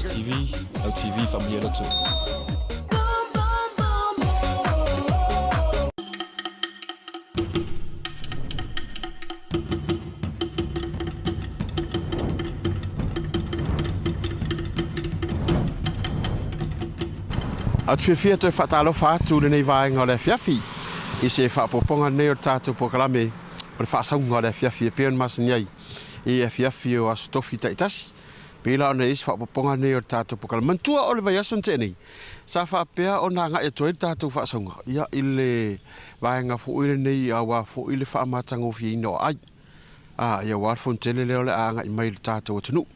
STV, lau TV faamanuia le Atua. Ou te fiafia toe faatalofa atu i lenei vaega o le afiafi i se faaopoopoga lenei o le tatou polokalame o le faasauga o le afiafi e pei ona masani ai i afiafi o Aso Tofi taitasi. Pei la ona i ai se faaopoopoga lenei o le tatou polokalame. Manatua o le vaiaso na tea nei, sa faapea ona agai atu ai le tatou faasauga ia i le vaega foi lenei aua foi le faamatagofieina o aai. A, ia aua le fonotele lea o le a agai mai i le tatou atunuu.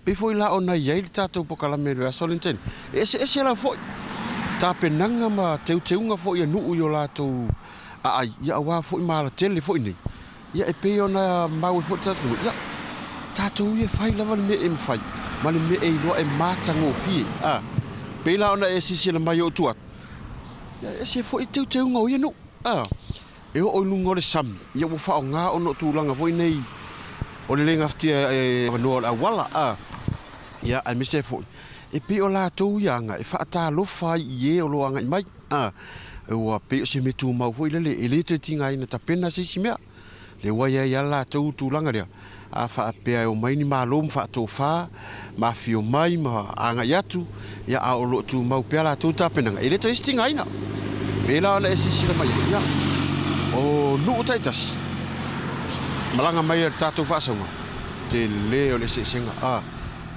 Pei foi la ona i ai le tatou polokalame i le vaiaso lea na tea nei, e eseese lava foi tapenaga ma teuteuga foi a nuu i o latou aai, ia aua foi ma alatele foi nei. Ia e pei ona mau ai foi le tatou nuu, ia, tatou ia e fai lava le mea e mafai ma le mea e iloa e matagofie. A, pei la ona e silasila mai i ou tua atu, ia e ese foi teuteuga o ia nuu. A. E oo i luga o le sami, ia ua faaaoga ona o tulaga foi nei o le le gafatia e avanoa o le auala, a, ia, aemaise ai foi, e pei o latou ia aga e faatalofa ai i e o lo o agai mai, a, ua pei o se mea tumau foi lele, e le toe tigaina tapena se isi mea. Lea ua i ai lava latou tulaga lea, a faapea e omai ni malo ma faatofa, ma afifio mai ma agai atu, ia, a o lo o tumau pea latou tapenaga, e le toe isi tigaina. Pēlā ona e silasila mai ai, ia, o nuu taitasi, malaga mai a le tatou faasauga, tele o le eseesega, a,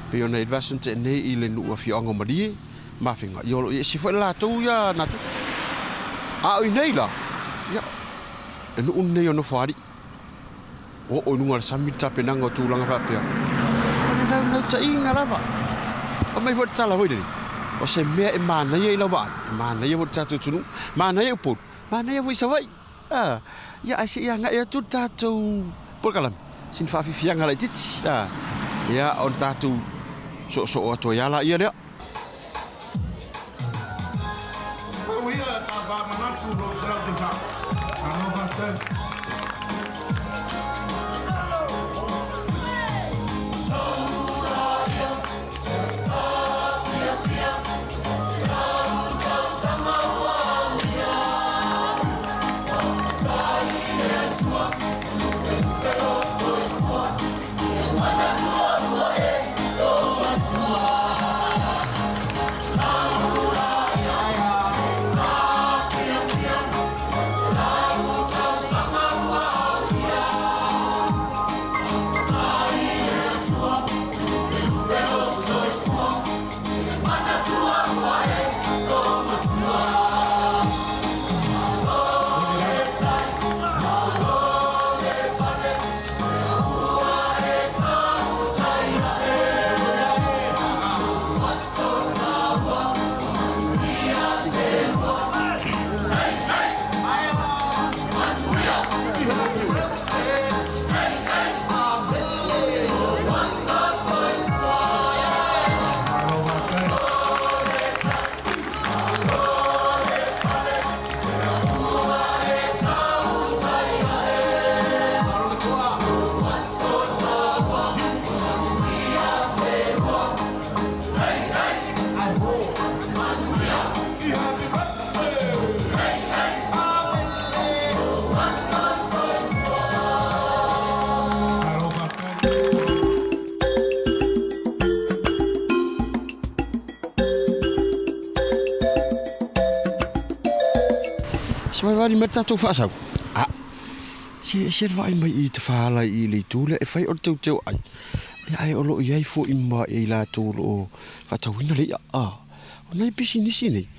pei ona i ai le vaiaso na tea nei i le nuu afioaga o Malie, ma Afega, ia o lo o ese foi le latou ia natura. A o i nei la, ia, E nuu lenei o Nofoalii. Ua oo i luga o le sami le tapenaga o tulaga faapea. O le naunautaiga lava. Aumai foi le tala foi lele, o se mea e manaia i lau vaai, e manaia foi i le tatou atunuu, manaia i Upolu, manaia foi i Savaii. A, ia ae se i agai atu le tatou polokalame, sina faafiafiaga laitiiti. A, ia ona tatou soosoo atu ai lava laia lea. Pau ia ta va manatu lou selau tausaga. Malo faafetai. Savalivali mai le tatou faasau. A, se ese le vaai mai i Tafaala i le itu lea e fai o le teuteu ai. Ia ae o lo o i ai foi ma i latou o lo o faatauina le i'a. A, o nai pisinisi nei,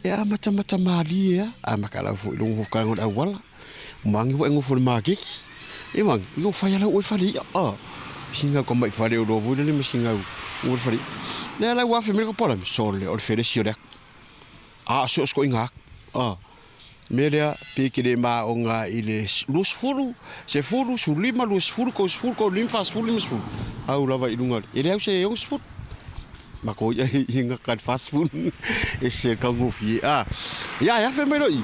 e amatamata malie lava, a maka lava foi i lou nofo o le auala. Mange ua e nofo i le makeki. E mange, ua fai ala ua e fale i'a. A, singa ka mai fale o loa foi lele ma singa ua le fale i'a. Lea la ua afe mai le kopola, sole o le felesi o le aka. A so o se koiga aka. A, mea lea, pe ke le maoga i le 20, 10, 15, 20, 30, 35, 40, 50. Au lava i luga, e le au se 60. Ma ko ia i nga ka 40. E se kaugofie. A, ia e afe mai lo i.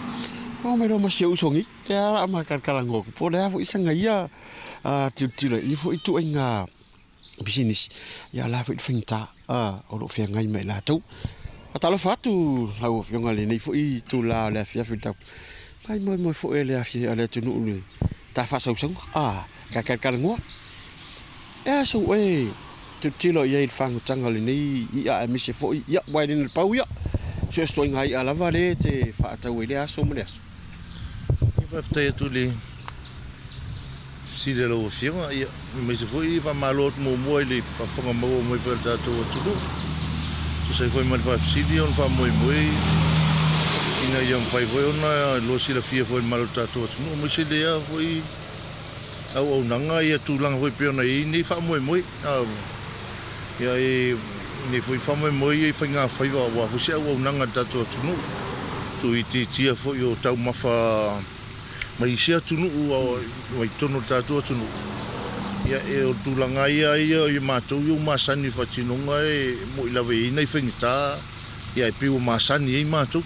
O mai lo ma se usongi. E ala ma kalkala ngoku. Po le afu i sanga ia a tilotilo i fo i tuaiga. pisinisi, ia o le a foi le faigata o lo o feagai ma i latou. Faatalofa atu lau Afioga i lenei foi itula o le afiafi o le tau mai moemoe foi o le afi a le atunuu i le ta faasausauga a tatalanoa. E a sou oe tilotilo i ai i le fagotanga o lenei i'a aemaise foi ia aua e le na o le pau ia, so o se ituaiga i'a lava lea e te faatau ai i lea aso ma lea aso. Faafetai atu i le fesili a lau Afioga, ia, aemaise foi faamalo atu muamua i le faafofoga maua mai foi a le tatou atunuu. E tusa ai foi ma le faafesili ona faamoemoe ina ia mafai foi ona iloa silafia foi e le mamalu o le tatou atunuu, aemaise lea foi auaunaga ia tulaga foi pei ona i ai nei faamoemoe. Ia e nei foi faamoemoe ia i faigafaiva aua foi se auaunaga a le tatou atunuu, tuuitiitia foi o taumafa mai isi atunuu mai totonu o le tatou atunuu. Ia e o le tulaga ia ia ia matou ia ua masani i faatinoga e moi lava e i ai nai faigata ia e pei ua masani ai matou.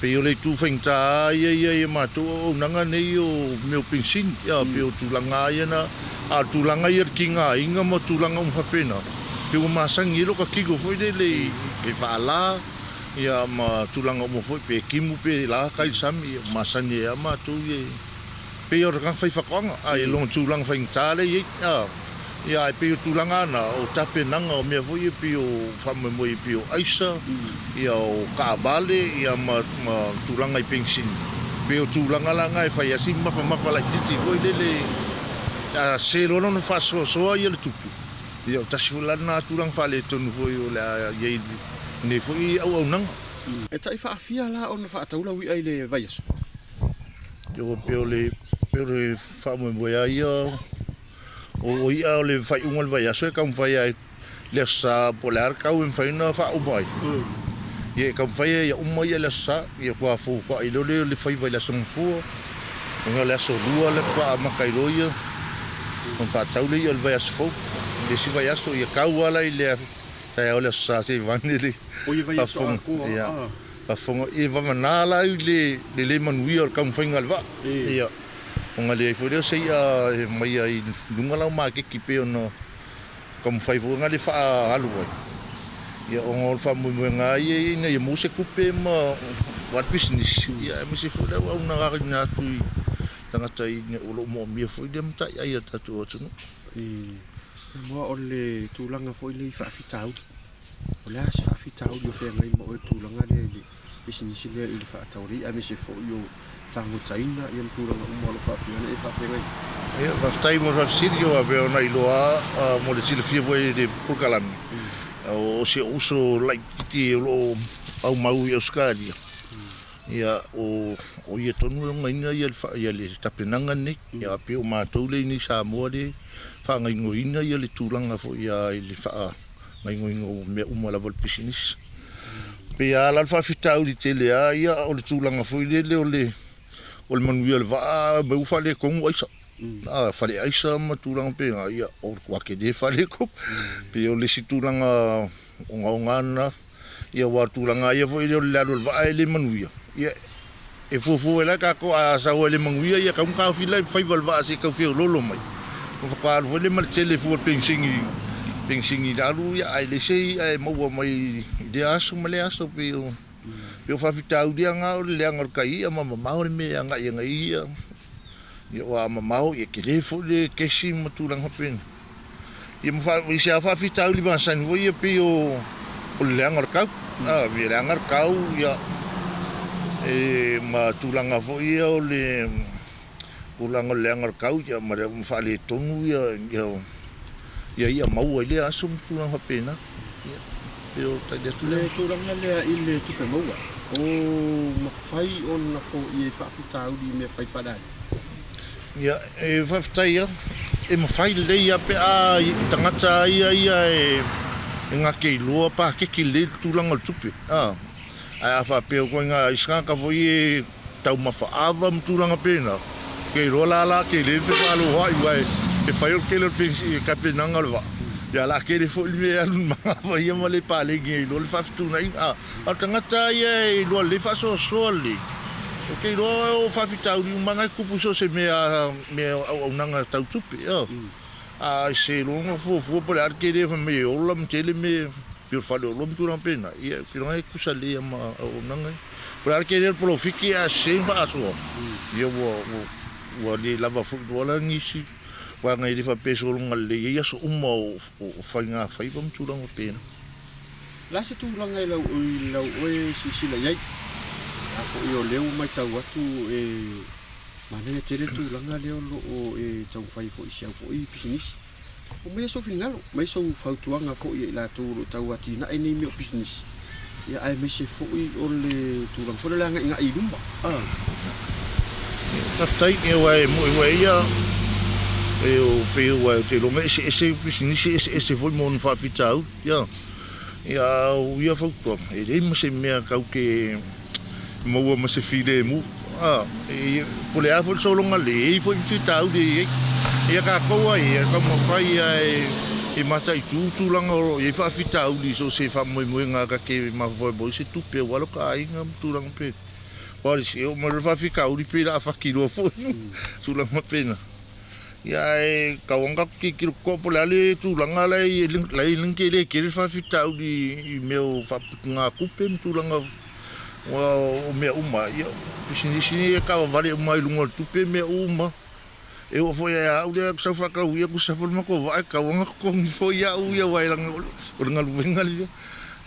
Pei o le itu faigata lava ia ia ia matou auaunaga nei o mea o penisini, ia pei o tulaga lava ia na, a o le tulaga ia i le tigaina ma tulaga uma faapena, pei ua masani ai lota tino foi lele pe faala ia ma tulaga uma foi pe timu pe la tai i le sami, ia ua masani ai lava matou ia i Pei o le tagata faifaatoaga, a i lona tulaga faigata lea e i ai. Ia, ae pei o tulaga na, o tapenaga o mea foi ia pei o faamoemoe pei o aisa, ia o taavale, ia ma tulaga i penisini. Pei o tulaga la na e fai ai si mafamafa laitiiti foi lele, a sese loa ona faasoasoa ia le tupe, ia o tasi foi la lena tulaga faaletonu foi o le a i ai i lenei foi auaunaga. E tai faafia la ona faatau lau i'a i le vaiaso? Ua pei o le pei o le faamoemoe lava ia o i'a o le faaiuga o le vaiaso e taumafai lava i le Aso Sa po o le a le tau e mafai ona faauma ai. Ia e taumafai lava ia uma i'a i le Aso Sa, ia faatoa fotuai loa lea o le faiva i le Aso Gafua, ona o le Aso Lua lea faatoa amata ai loa ia ona faatau lea i'a o le vaiaso fou. I le isi vaiaso ia tau lava la i le taeao o le Aso Sa seivane le faafofoga. Faafofoga, e vavana la i le le manuia o le taumafaiga a le vaa. Ia, ona leai foi lea o se i'a e aumai ai i luga lau maketi pei ona taumafai foi ona le faaalu ai. Ia, ona o le faamoemoega lava ia ina ia maua se tupe ma aua le pisinisi, ia aemaise foi le auaunaga atu i tagata o lo o moomia foi lea mataiai a le tatou atunuu. Samoa, o le tulaga foi lea i faafitauli. O le a se faafitauli o feagai ma oe i le tulaga lea i le pisinisi lea i le faataualii aemaise foi o fagotaina ia ma tulaga uma o lo o faapea ona e faafeagai? Ia, faafetai mo le faafesili, aua pei ona iloa mo le silafia foi i le polokalame, o si ou uso laitiiti o lo o aumau i Ausetalia, ia, o ia tonu e ogaina le tapenaga lenei. Ia, pei o matou lea i inei i Samoa lea e faagaoioiina le tulaga foi i le gaoioiga o mea uma lava o le pisinisi. Pei lava la le faafitauli tele lava ia o le tulaga foi lele o le o le manuia o le vaa mea ua faaletonu aisa. A fale aisa ma tulaga faapena, ia o le tele faaletonu. Pei o le isi tulaga ogaoga lena, ia aua o le tulaga lava ia foi lea o le alu o le vaa e le manuia, ia e fuafua ai la tatou a sau e le manuia ia tatau ona taofi la faiva o le vaa se i tau feoloolo mai. Ona faatoa alu foi lea ma le tele fua o le penisini penisini i le alu ia ae leai se i'a e maua mai i lea aso ma lea aso pei o pei o faafitauli lava na o le leaga o le tai i'a ma mamao le mea e agai ai ia. Ia aua a mamao ia tele foi le kesi ma tulaga faapena. Ia ma i se faafitauli masani foi ia pei o o le leaga o le tau. A ia leaga le tau ia e ma tulaga foi ia o le tulaga o le leaga o le tau ia ma le faaletonu ia ia ia i'a maua i lea aso ma tulaga faapena. Ia pei o le tali atu lea. Le tulaga lea i le tupe maua, o mafai ona foia i faafitauli i mea fai faaleaiga? Ia, e faafetai lava, e mafai lelei lava pe a tagata ia ia e gate iloa paketi lelei le tulaga o le tupe, a. Ae a faapea o ituaiga isi tagata foi ia e taumafa ava ma tulaga pena, ke iloa la la tele le fefaaloai aua e fai o le tele o le tapenaga o le vaa, ia o le a tele foi le mea e alu i le manava ia ma le paleni ai loa le faafetuunaiga. A o le tagata ia e iloa lelei faasoasoa lelei, ou te iloa o faafitauli uma na e tutupu i so o se mea auaunaga tau tupe. A se loga fuafua po o le a le tele fai mai e ola ma tele mea pei o le faleoloa ma tulaga faapena, ia ou te iloa e tusa lelei lava ma auaunaga ia. Po o le a le tele o le polofiti ae sese ma faasoa, ia ua le lava foi loa la nisi, aua e le faapea e sologa lelei ai aso uma o faigafaiva ma tulaga faapena. O le a se tulaga i lau oe silasila i ai? A foi o lea ua matau atu e manaia tele le tulaga lea o lo o e taumafai foi i si au foi pisinisi. Aumaia sou finagalo, aumai sou fautuaga foi ia i latou o lo o tau atinae nei mea o pisinisi, ia aemaise foi o le tulaga foi lea o le agaigai i luma. Faafetai, aua e moni foi ia, e pei ou te iloa e eseese pisinisi, e eseese foi ma ona faafitauli. Ia, a o ia fautuaga, e leai ma se mea tatou te maua ma se filemu. Po o le a foi le sologa lelei, e i ai foi faafitauli e i ai. Ia tatou lava ia, e taumafai lava e mataitu tulaga o lo o i ai faafitauli i so o se faamoemoega ta te mafaufau e maua ai se tupe aua lo ta aiga ma tulaga faapena. Aua o le isi, e oo mai loa le faafitauli pei o le a fati loa foi, tulaga faapena. Ia ae tau lava ona tatou tilotilo totoa po o le a le tulaga la e i ai tele tele le faafitauli i mea o faaputugatupe ma tulaga o mea uma. Ia o pisinisi nei e taavavale uma lava i luga o le tupe mea uma. E oo foi ia au lea ou te sau faatauia tusa foi le matou vaa e tatau lava ona totogi foi au ia aua leaga o le galuega lea.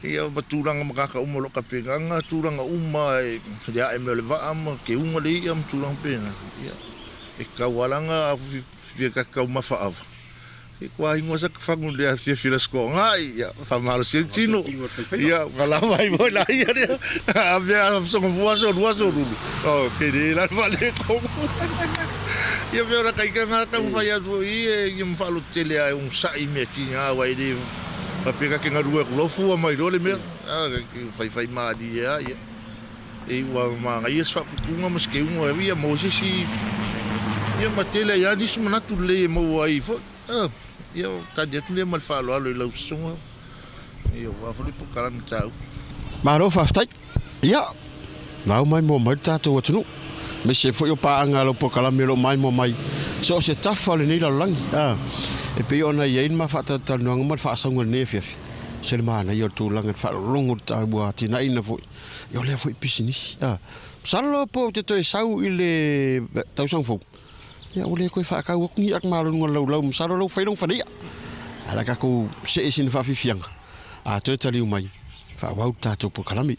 Ia ma tulaga ma tagata uma o lo o tapenaga tulaga uma i le ae mai o le vaa ma teuga o le i'a ma tulaga faapena. Ia E tatau lava la ona fia ta te taumafa ava, e toa inu lava sa fanu i le afiafi o le Aso Toonai, ia faamalosi ai le tino, ia ona lava ai foi laia lea. A mea a soga aso lua aso lulu, o tele la le faaletonu. Ia pei o lata ita lena taumafai atu foi ia ma faalototele lava e onosai i mea tiga aua e le faapea ta te galue atu loa fua mai loa le mea, faifai malie lava ia. E ua manaia se faaputuga ma se keuga ia maua se isi ia ma tele ai lava nisi manatu lelei e maua ai foi. Ia tali atu lea ma le faaaloalo i lau sosoga ia aua foi le polokalame taua. Malo faafetai. Ia, lau maimoa mai le tatou atunuu, aemaise foi o paaga a lau polokalame o lo o maimoa mai so o se tafa o lenei lalolagi. E pei ona i ai le ma faatalatalanoaga ma le faasauga i lenei afiafi, se le manaia o le tulaga i le faalogologo i le taua atinaeina foi Ia o lea foi pisinisi. A, masalo po ou te toe sau i le tausaga fou, ia ua le toe faatau atu ni i'a maloluga laulau, masalo la ua fai lou faleia. Ae o le a tatou see i sina faafiafiaga, a toe taliu mai, faaauau le tatou polokalame.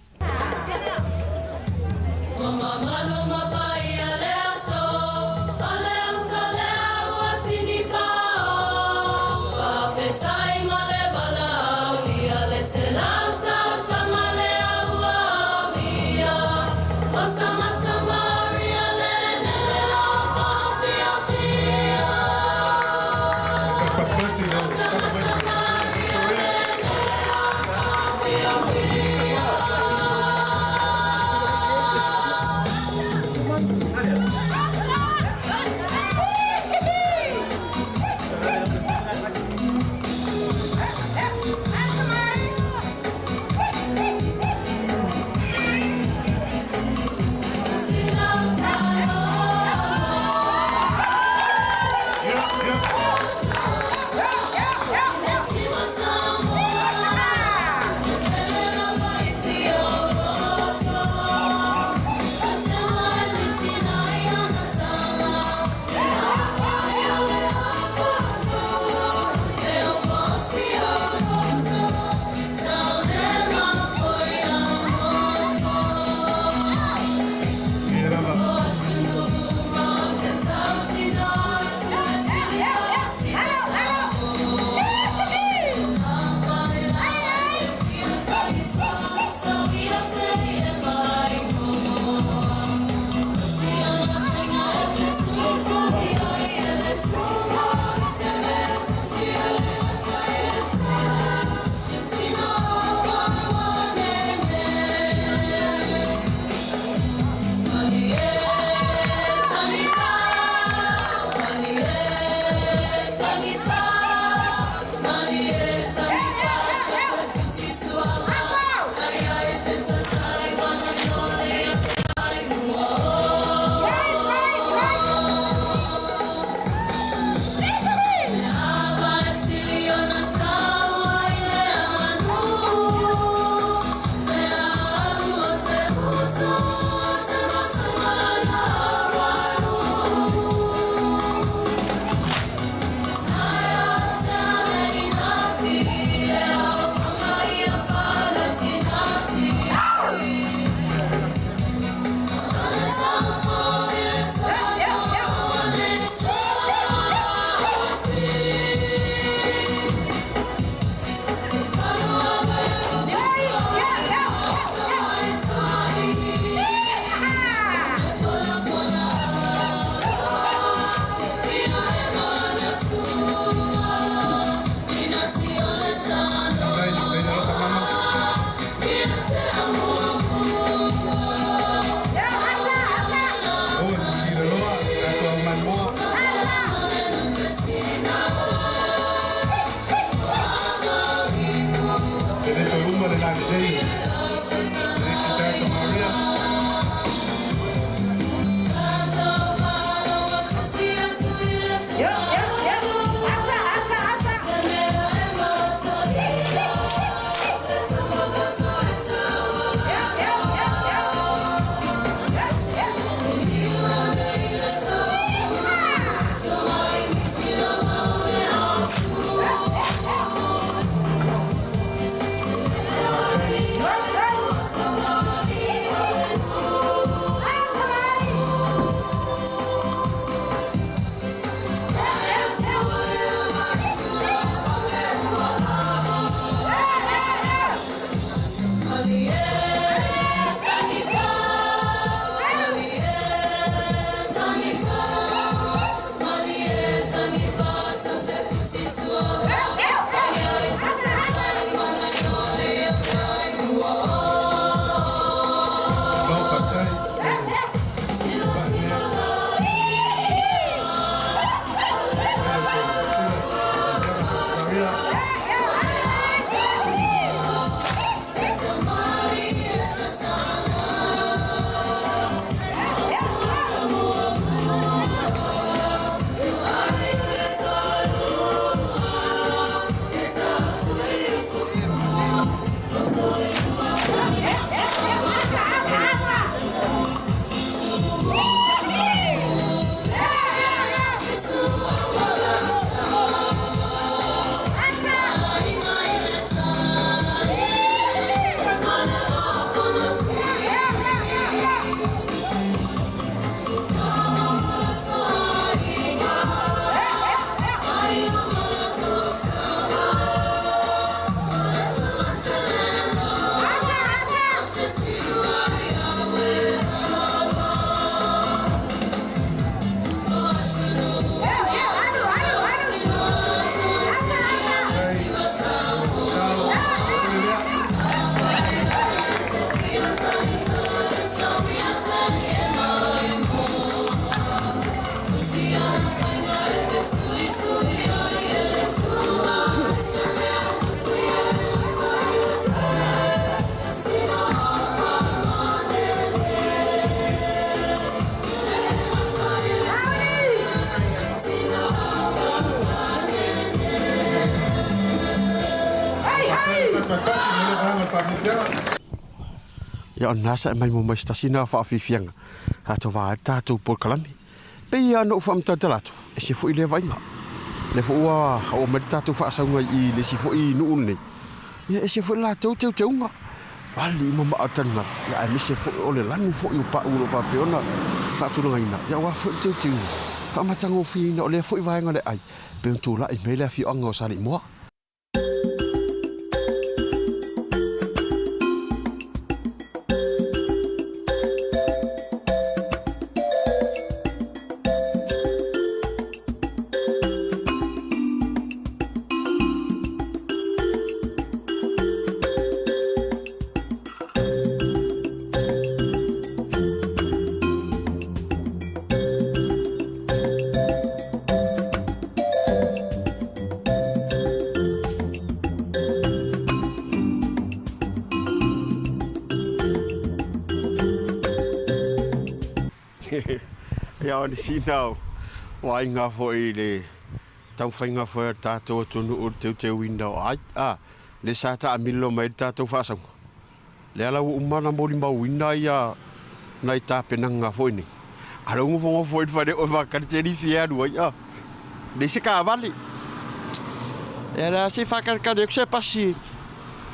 lalelei o le Santa Maria. Yo, yo, yo. Asa, asa, asa. Yo, yo, yo, yo. Yes, yes. Lau faafetai. Maria. Faatasi ma le agaga o le faafiafiaga. Ia o lena sa e mai mo mai se tasi lena faafiafiaga tatou va ai le tatou polokalame. Pei lava ona ou faamatalatala atu, ese foi lea vaaiga. O lea foi ua oo mai le tatou faasauga i le isi foi nuu lenei, ia ese foi le latou teuteuga. Pali uma maa o le taligalu, ia aemaise foi o le lanu foi o pau o lo o faapea ona faatulagaina, ia aua foi le teuteuga faamatagofieina o lea foi vaega o le aai, pei ona tulai mai le afioaga o Saleimoa. Ia o nisi na o aiga foi i le taumafaiga foi a le tatou atunuu i le teuteuina o ai a le sa taamilo mai ai le tatou faasauga. Lea la ua uma ona molimauina ia nai tapenaga foi nei. A o lea ua nofonofo foi le fale o faatali te lifi e alu ai a. Leai se taavale. Ia la se faatalitali atu se pasi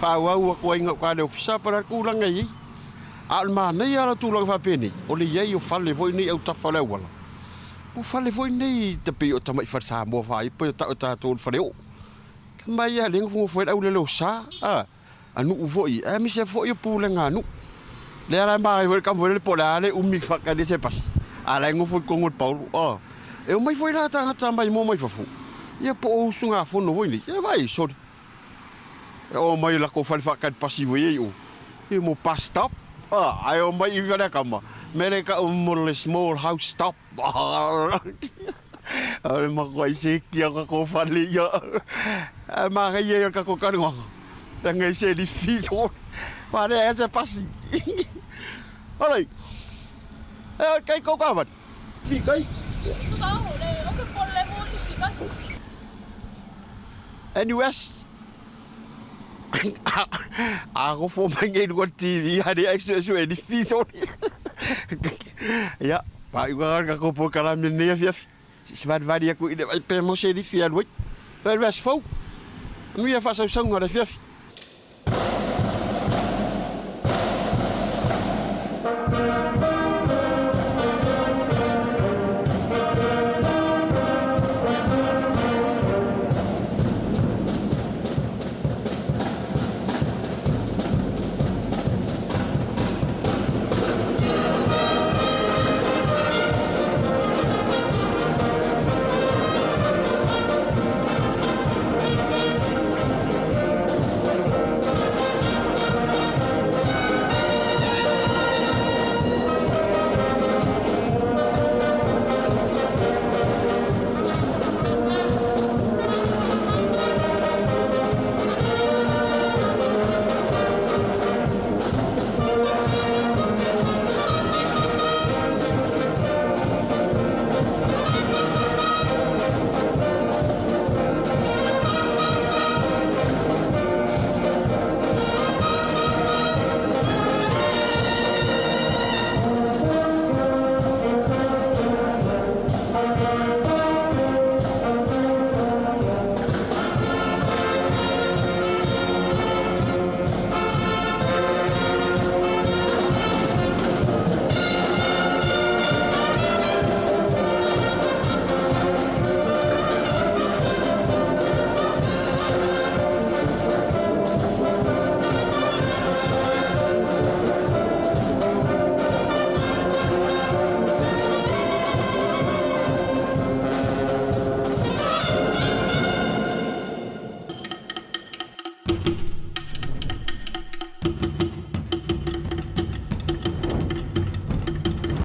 faaauau atu ai gauta i le ofisa po o le a le tulaga e i ai. A o le manaia la o tulaga faapenei, o le i ai o fale foi nei autafa o le auala, po o fale foi nei e pei o tamai fale Samoa faaiu pei o tau e tatou o le faleoo. Mai lava lea e nofonofo ai le auleleosa a. A nuu foi, aemaise foi o pulega a nuu. Lea la e manaia foi le tama foi lele po o le a le umi faatali ai se pasi, a o la e nofo i totonu o le paolo. A, e omai foi la tagata maimoa mai fafo, ia po o usugafono foi nei, ia vaai, sole. E omai i latou fale faatali pasi foi ia i o, ia mo bus stop, a, ae omai i Faleakama, mea lea e tau mo le small house stop. O le matuai seki o tatou fale ia. Ae manaia ia o le tatou talanoaga. Feagai se lifi tō. Wā rea e se pasi. Olai. E oi kai kau kawani. Fi kai. NUS. A gofo mai nei luga TV a rea e sue lifi tō. Ia, pa i uga ka kopo kalame nei afiafi. Se valivali aku i le vai pe mo se lifi alu ai. Vai le aso fou. Manuia faasausauga o le afiafi.